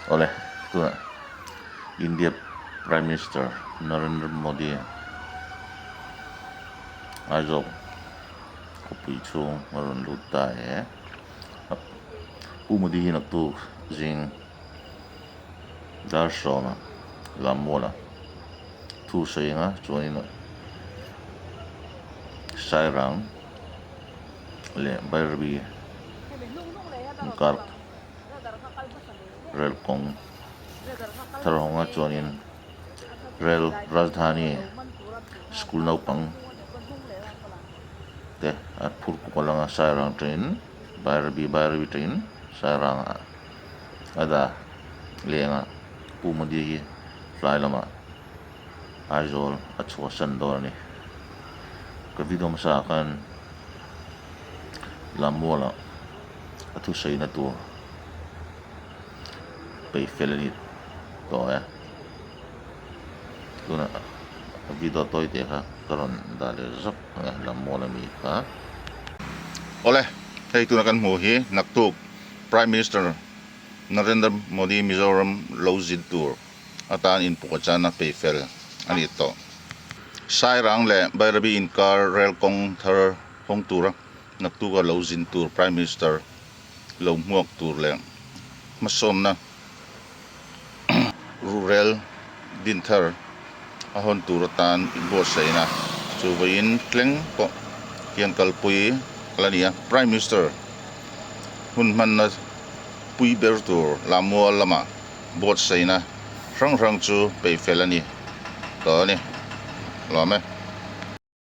Awle tunah India Prime Minister Narendra Modi Aizawl khawpui chhung a rawn lut ta e. Pu Modi hi naktuk zing dar sawma Lammuala thu sawi anga chuanin Sairang leh Bairabi inkar rel kawng thar hawnga chuanin rel Rajdhani school naupang te a phur kual anga Sairang train Bairabi Bairabi train Sairang ah a dah leng a Pu Modi hi tlai lamah Aizawl a chhuahsan dawn a ni. Ka video hmasa ah khan Lammuala a thusawi na tur peih fel a ni tawh e. Tuna video tawi teh kha ka rawn dah leh zak ang e Lammuala mi kha. Awle, hei tuna kan hmuh hi naktuk Prime Minister Narendra Modi Mizoram lo zin tur atan inpukachan a pei fel a ni tawh. Sairang leh Bairabi inkar rel kawng thar hawng tura naktuka lo zin tur Prime Minister lo hmuak tur leh hmasawnna ruhrel din thar a hawn tur atan inbuatsaihna chu vawiin tleng pawh hian kalpui a la ni a. Prime Minister hun hmanna pui ber tur Lammual lamah buatsaihna hrang hrang chu peihfel a ni tawh a ni. Lawm e.